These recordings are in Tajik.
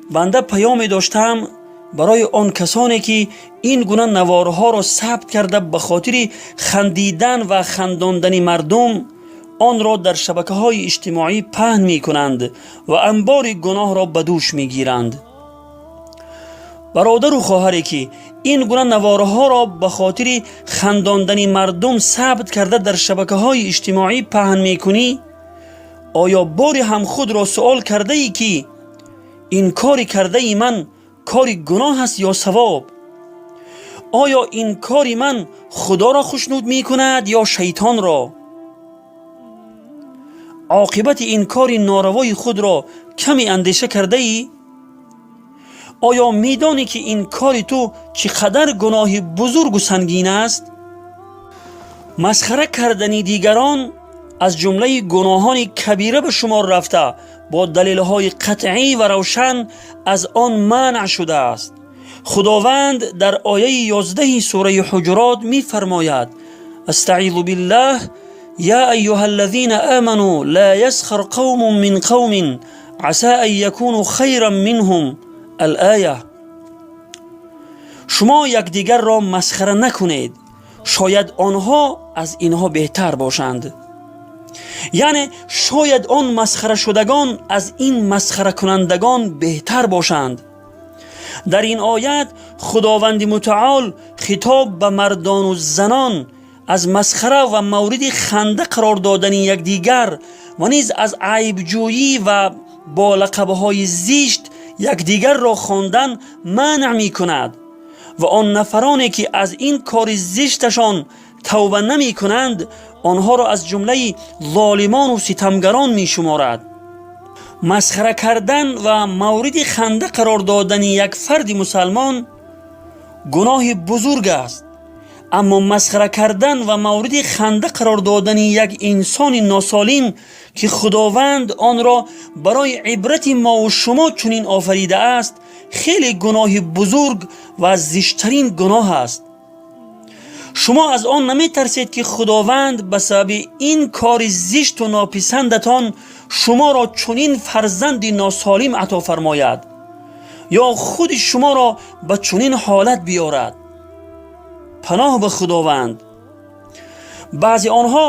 Банда паёме доштам барои он касоне, ки ин гуна наворҳоро сабт карда, ба хотири хандидан ва хандондани мардум онро дар шабакаҳои иҷтимоӣ паҳн мекунанд ва анбори гуноҳро ба дӯш мегиранд. Бародару хоҳаре, ки ин гуна наворҳоро ба хотири хандондани мардум сабт карда, дар шабакаҳои иҷтимоӣ паҳн мекунӣ, оё боре ҳам худро суол кардаӣ, ки ин кори кардаи ман кори гуноҳ аст ё савоб? Оё ин кори ман Худоро хушнуд мекунад ё шайтонро? Оқибати ин кори норавои худро каме андеша кардаӣ? Оё медонӣ, ки ин кори ту чӣ қадар гуноҳи бузургу сангин аст? Масхара кардани дигарон аз ҷумлаи гуноҳони кабира ба шумор рафта, бо далелҳои қатъӣ ва равшан аз он манъ шудааст. Худованд дар ояи 11-и сураи Ҳуҷурот мефармояд: أستعيذ بالله، يا أيها الذين آمنوا لا يسخر قوم من قوم عسى أن يكونوا خيرا منهم، الآية. Шумо якдигарро масхара накунед, шояд онҳо аз инҳо беҳтар бошанд. Яъне шояд он масхарашудагон аз ин масхаракунандагон беҳтар бошанд. Дар ин оят Худованди Мутаол хитоб ба мардону занон аз масхара ва мавриди ханда қарор додани якдигар ва низ аз айбҷӯӣ ва бо лақабҳои зишт якдигарро хондан манъ мекунад ва он нафароне, ки аз ин кори зишташон тавба намекунанд, онҳоро аз ҷумлаи золимону ситамгарон мешуморад. Масхара кардан ва мавриди ханда қарор додани як фарди мусалмон гуноҳи бузург аст, аммо масхара кардан ва мавриди ханда қарор додани як инсони носолим, ки Худованд онро барои ибрати мову шумо чунин офаридааст, хеле гуноҳи бузург ва зиштарин гуноҳ аст. Шумо аз он наметарсед, ки Худованд ба сабаби ин кори зишту нописандатон шуморо чунин фарзанди носолим ато фармояд ё худи шуморо ба чунин ҳолат биёрад? Паноҳ ба Худованд. Баъзе онҳо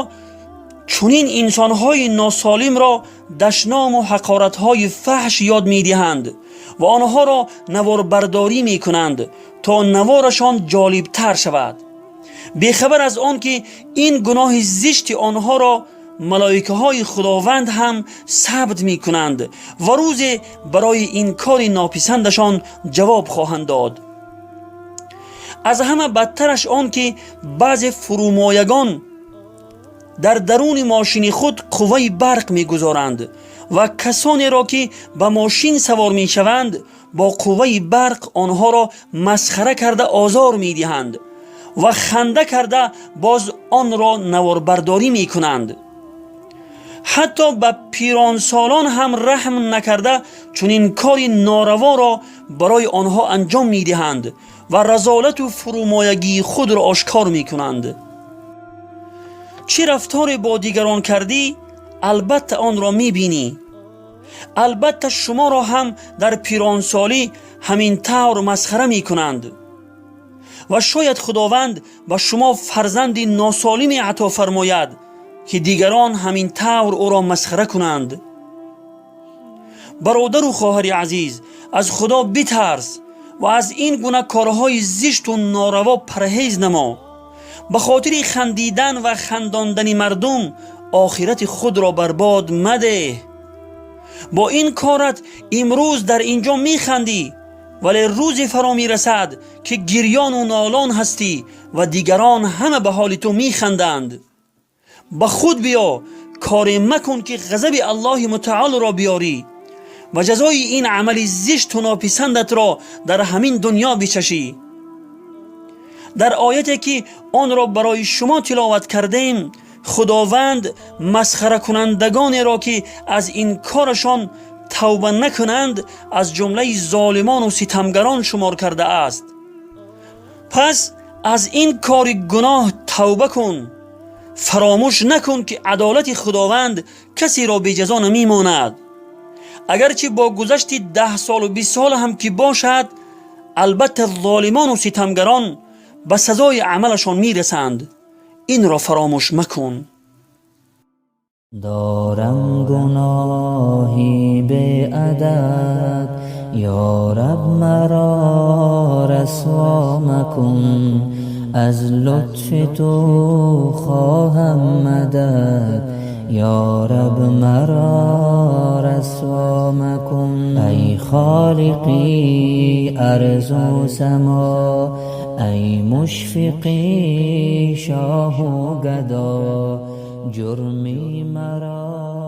чунин инсонҳои носолимро дашному ҳақоратҳои фаҳш ёд медиҳанд ва онҳоро наворбардорӣ мекунанд, то наворашон ҷолибтар шавад, бехабар аз он ки ин гуноҳи зишти онҳоро малоикаҳои Худованд ҳам сабт мекунанд ва рӯзе барои ин кори нописандашон ҷавоб хоҳанд дод. Аз ҳама бадтараш он, ки баъзе фурӯмоягон дар даруни мошини худ қувваи барқ мегузоранд ва касонеро, ки ба мошин савор мешаванд, бо қувваи барқ онҳоро масхара карда озор медиҳанд ва ханда карда боз онро наворбардорӣ мекунанд. Ҳатто ба пиронсолон ҳам раҳм накарда, чунин кори нораворо барои онҳо анҷом медиҳанд ва разолату фурӯмоягии худро ошкор мекунанд. Чӣ рафторе бо дигарон кардӣ, албатта онро мебинӣ. Албатта, шуморо ҳам дар пиронсолӣ ҳамин тавр масхара мекунанд ва шояд Худованд ба шумо фарзанди носолиме ато фармояд, ки дигарон ҳамин тавр ӯро масхара кунанд. Бародару хоҳари азиз, аз Худо битарс ва аз ин гуна корҳои зишту нораво парҳез намо. Ба хотири хандидан ва хандондани мардум охирати худро барбод мадеҳ. Бо ин корат имрӯз дар ин ҷо механдӣ, вале рӯзе фаро мерасад, ки гирёну нолон ҳастӣ ва дигарон ҳама ба ҳоли ту механданд. Ба худ биё, коре макун, ки ғазаби Аллоҳи Мутаолро биёрӣ ва ҷазои ин амали зишту нописандатро дар ҳамин дунё бичашӣ. Дар ояте, ки онро барои шумо тиловат кардем, Худованд масхаракунандагонеро, ки аз ин корашон тавба накунанд, аз ҷумлаи золимону ситамгарон шумор кардааст. Пас аз ин кори гуноҳ тавба кун. Фаромӯш накун, ки адолати Худованд касеро беҷазо намемонад. Агарчи бо гузашти 10 солу 20 сол ҳам ки бошад, албатта золимону ситамгарон ба сазои амалашон мерасанд. Инро фаромӯш макун. Дорам гуноҳи беадад, ё Раб, маро расво макун. Аз лутфи ту хоҳам мадад, ё Раб, маро расво макун. Ай холиқи арзу само, ай мушфиқи шоҳу гадо, ҷурми маро.